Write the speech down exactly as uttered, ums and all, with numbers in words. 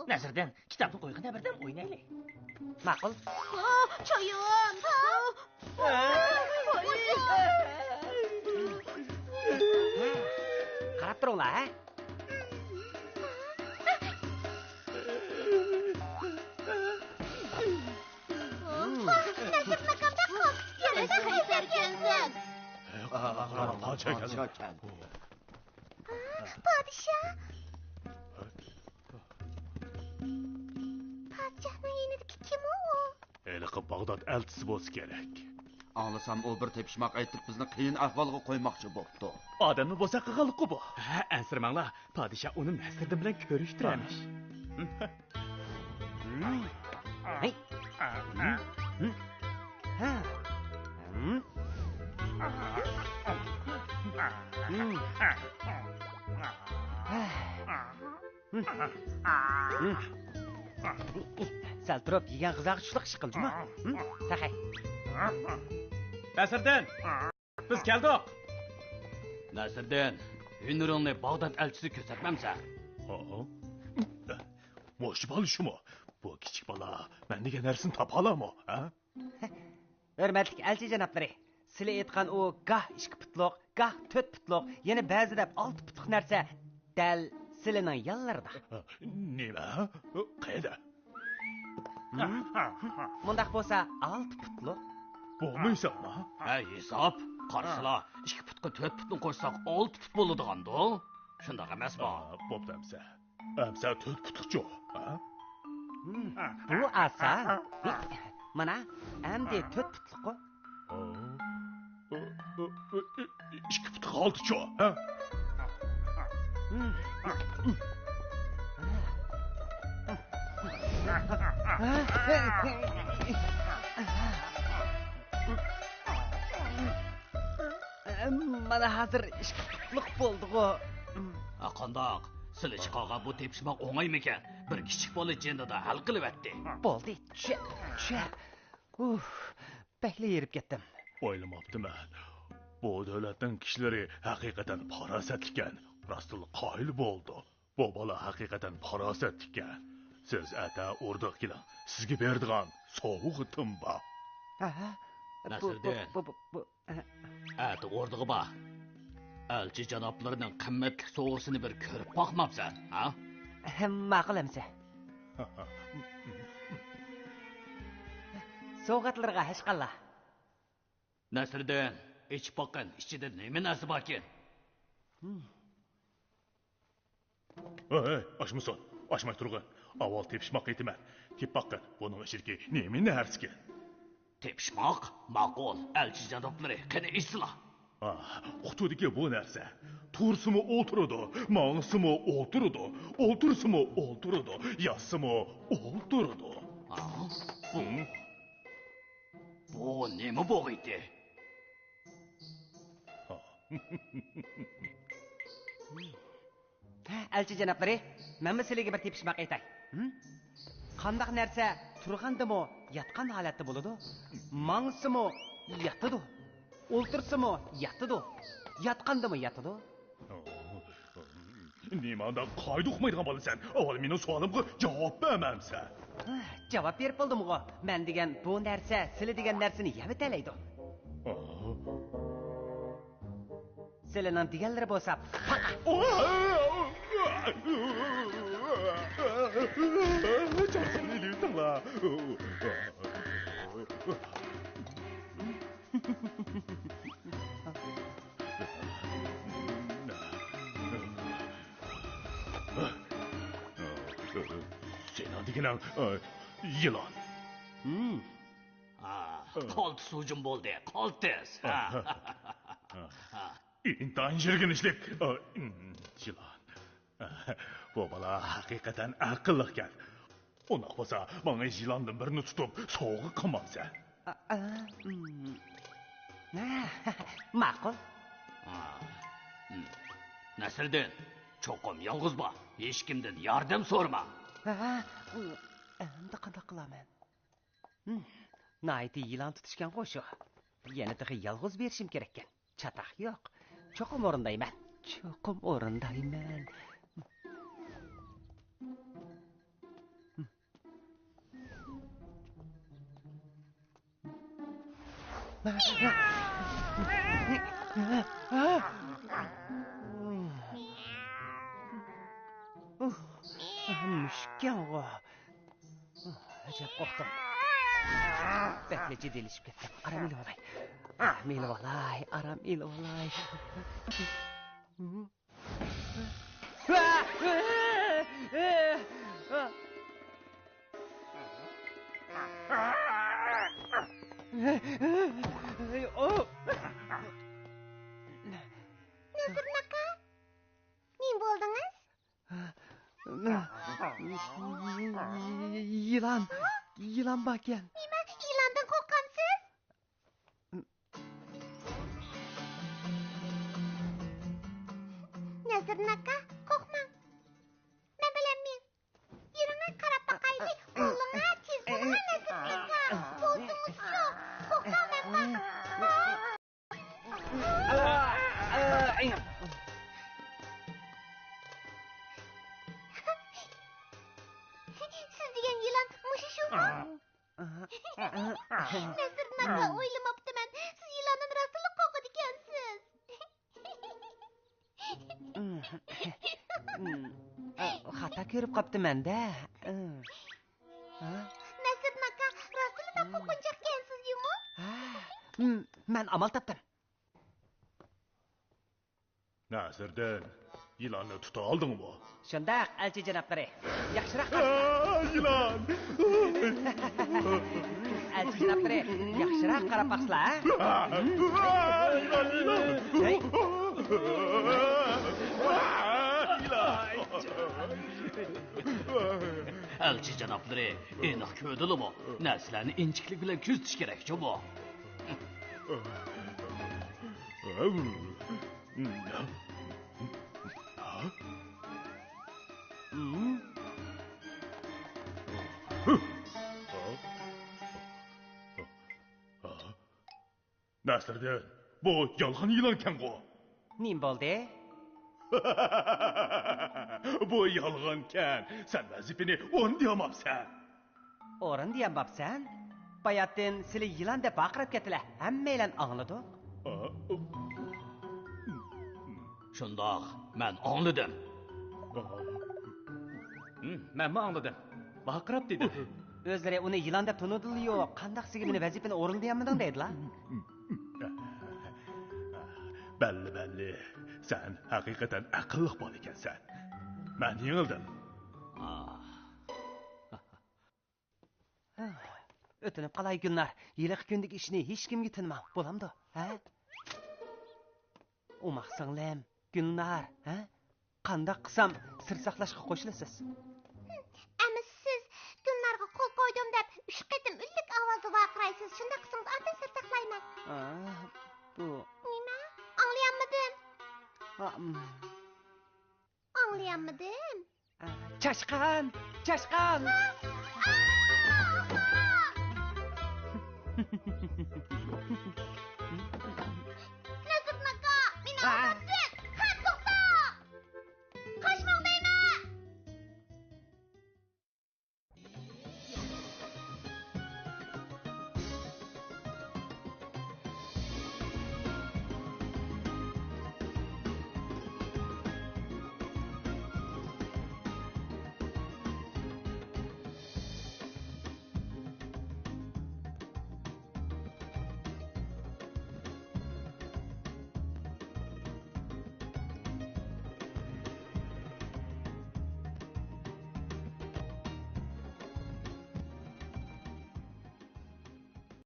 نەسىردىن، كىتابنى قويغىنا بىردەم ئوينايلى. ماقۇل. ئا، چايان. قاراپ تۇرۇڭلار، ھە؟ نەسىردىن ئاكام بەك قاتتىق يۈرىدۇ، قەيسەركەنسەن. پادىشاھ. پادىشاھنىڭ يېنىدىكى كىم ئۇ؟ ھېلىقى باغداد ئەلچىسى بولسا كېرەك. ئاڭلىسام، ئۇ بىر تېپىشماق ئېيتىپ، بىزنى قىيىن ئەھۋالغا قويماقچى بوپتۇ. ئادەمنى بوزەك قىلغانلىقى بۇ. ھە، ئەنسىرىمەڭلار، پادىشاھ ئۇنى نەسىردىن بىلەن كۆرۈشتۈرەرمىش. ھەي. سەل تۇرۇپ، يېگەن غىزاغا چۇشلۇق ئىش قىل، جۇمۇ. تەخەي. نەسىردىن! بىز كەلدۇق! نەسىردىن، ھۈنىرىڭنى باغداد ئەلچىسىگە كۆرسەتمەمسەن؟ ھا؟ مۇشۇ بالا شۇمۇ؟ بۇ كىچىك بالا مەن دېگەن نەرسىنى تاپالامۇ، ھە؟ ھۆرمەتلىك ئەلچى جانابلىرى، سىلى ئېيتقان ئۇ گاھ ئىككى پۇتلۇق، گاھ تۆت پۇتلۇق، يەنە بەزىدە ئالتە پۇتلۇق نەرسە دەل سىلىنىڭ يانلىرىدا. نېمە؟ قەيەردە؟ مۇنداق بولسا، ئالتە پۇتلۇق. بولمايسەنما؟ ھە، ھېساب. قارىسىلا، ئىككى پۇتقا تۆت پۇتنى قوشساق، ئالتە پۇت بولىدىغاندۇ؟ شۇنداق ئەمەسمۇ؟ ئا، بوپتۇ ئەمسە. ئەمسە تۆت پۇتلۇقچۇ، ھە؟ بۇ ئاسان. مانا، ئەمدى تۆت پۇتلۇققۇ. ئىككى پۇتلۇق ئالتىچۇ، ھە؟ مانا ھازىر ئىككى پۇتلۇق بولدىغۇ. ھە، قانداق؟ سىلى چىقارغان بۇ تېپىشماق ئوڭايمىكەن؟ بىر كىچىك بالا جېنىدا ھەل قىلىۋەتتى. بولدى، چۈشە، چۈشە. ئۇھ، بەكلا ھېرىپ كەتتىم. ئويلىماپتىمەن. بۇ دۆلەتنىڭ كىشىلىرى ھەقىقەتەن پاراسەتلىككەن. راستتىنلا قايىل بولدۇم. بۇ بالا ھەقىقەتەن پاراسەتلىككەن. سىز ئەتە ئوردىغا كېلىڭ. سىزگە بېرىدىغان سوۋغىتىم بار. ھە؟ بۇ، بۇ، نەسىردىن. بۇ، بۇ، بۇ، ھە. ئەتە ئوردىغا بار. ئەلچى جانابلىرىنىڭ قىممەتلىك سوۋغىسىنى بىر كۆرۈپ باقمامسەن، ھە؟ ھە، ماقۇل ئەمسە. سوۋغاتلىرىغا ھەشقاللا. نەسىردىن، ئېچىپ باققىن، ئىچىدە نېمە نەرسە باركىن؟ ھەي، ھەي، ئاچمىسۇن، ئاچماي تۇرغىن. ئاۋۋال تېپىشماق ئېيتىمەن. تېپىپ باققىن، بۇنىڭ ئىچىدىكى نېمە نەرسىكىن؟ تېپىشماق؟ ماقۇل، ئەلچى جانابلىرى، قېنى ئېيتسىلا. ئاھ، قۇتىدىكى بۇ نەرسە. تۇرسىمۇ ئولتۇرىدۇ، ماڭسىمۇ ئولتۇرىدۇ، ئولتۇرسىمۇ ئولتۇرىدۇ، ياتسىمۇ ئولتۇرىدۇ. ھە؟ ھىم؟ بۇ نېمە بوغىيتى؟ ھە، ئەلچى جانابلىرى، مەنمۇ سىلىگە بىر تېپىشماق ئېيتاي. ھىم؟ قانداق نەرسە تۇرغاندىمۇ ياتقان ھالەتتە بولىدۇ؟ ماڭسىمۇ ياتىدۇ. ئولتۇرسىمۇ ياتىدۇ. ياتقاندىمۇ ياتىدۇ. نېمانداق قائىدە ئۇقمايدىغان بالىسەن؟ ئاۋۋال مېنىڭ سوئالىمغا جاۋاب بەرمەمسەن؟ جاۋاب بېرىپ بولدۇمغۇ. مەن دېگەن بۇ نەرسە سىلى دېگەن نەرسىنى يەۋېتەلەيدۇ. سىلىنىڭ دېگەنلىرى بولسا پاقا. چاقسان ئېلىۋېتىڭلار. سېنىڭ دېگىنىڭ، ئە، يىلان. ھىم. ئا، قالتىس ھۇجۇم بولدى، قالتىس. ئا، ئا، ئا. ئىنتايىن يىرگىنچلىك، ئە، يىلان. بۇ بالا ھەقىقەتەن ئەقىللىقكەن. ئۇنداق بولسا، ماڭا يىلاندىن بىرنى تۇتۇپ سوۋغا قىلمامسەن؟ ئا، ئا، ئىم. ماقۇل. ئا، ئىم. نەسىردىن، چوقۇم يالغۇز بار. ھېچكىمدىن ياردەم سورىما. ھە، ئەمدى قانداق قىلارمەن؟ ھىم، ناھايىتى يىلان تۇتۇشكەنغۇ شۇ. يەنە تېخى يالغۇز بېرىشىم كېرەككەن. چاتاق يوق. چوقۇم ئورۇندايمەن. چوقۇم ئورۇندايمەن. مۇشۇكەنغۇ. ئەجەب قورقتۇم. بەكلا جىددىيلىشىپ كەتتىم. ئارام ئېلىۋالاي. ئارام ئېلىۋالاي، ئارام ئېلىۋالاي. نەسىردىن ئاكا، نېمە بولدىڭىز؟ يىلان، يىلان باركەن. نېمە، يىلاندىن قورقامسىز؟ نەسىردىن ئاكا، قورقماڭ. مەن بىلەن مېڭىڭ. يۈرۈڭە، قاراپ باقايلى. بولۇڭە، تېز بولۇڭە، نەسىردىن ئاكا. بولدىڭىزچۇ؟ قورقماڭ، مەن بار. سىز دېگەن يىلان مۇشۇ شۇمۇ؟ نەسىردىن ئاكا، ئويلىماپتىمەن. سىز يىلاندىن راستلا قورقىدىكەنسىز. خاتا كۆرۈپ قاپتىمەن-دە. نەسىردىن ئاكا، راستلا بەك قورقۇنچاقكەنسىز جۇمۇ. مەن ئامال تاپتىم. نەسىردىن، يىلاننى تۇتالدىڭمۇ؟ شۇنداق، ئەلچى جانابلىرى. ياخشىراق. ئا، يىلان! ئەلچى جانابلىرى، ياخشىراق قاراپ باقسىلا، ھە؟ ئا، يىلان، يىلان! ھەي! ئا، يىلان! ئەلچى جانابلىرى، ئېنىق كۆردىلىمۇ؟ نەرسىلەرنى ئىنچىكىلىك بىلەن كۆزىتىش كېرەك جۇمۇ. نەسىردىن، بۇ يالغان يىلانكەنغۇ؟ نېمە بولدى؟ بۇ يالغانكەن، سەن ۋەزىپىنى ئورۇندىيالماپسەن. ئورۇندىيالماپسەن؟ باياتتىن سىلى يىلان دەپ ۋارقىراپ كەتتىلە، ھەممەيلەن ئاڭلىدۇق. شۇنداق، مەن ئاڭلىدىم. ھىم، مەنمۇ ئاڭلىدىم. ۋارقىراپ دېدى. ئۆزلىرى ئۇنى يىلان دەپ تونۇدىلا يوق، قانداق سىگىمىنى ۋەزىپىنى ئورۇندىيالمىدىڭ دەيدىلا. بەللى، بەللى، سەن ھەقىقەتەن ئەقىللىق بالا ئىكەنسەن. مەن يېڭىلدىم. ئۆتۈنۈپ قالاي، گۈلنار، ھېلىقى كۈندىكى ئىشنى ھېچكىمگە تىنماڭ، بولامدۇ، ھە؟ ئوماق سىڭلىم، گۈلنار، ھە؟ قانداق قىلسام سىر ساقلاشقا قوشۇلىسىز؟ ئەمىسە سىز گۈلنارغا قول قويدۇم دەپ ئۈچ قېتىم ئۈنلۈك ئاۋازدا ۋارقىرايسىز، شۇنداق قىلسىڭىز ئاندىن سىر ساقلايمەن. ئا، بۇ. نېمە؟ ئاڭلىيالمىدىم. ئا، ئىم. ئاڭلىيالمىدىم. چاشقان! چاشقان! نەسىردىن ئاكا، مېنى ئالداپ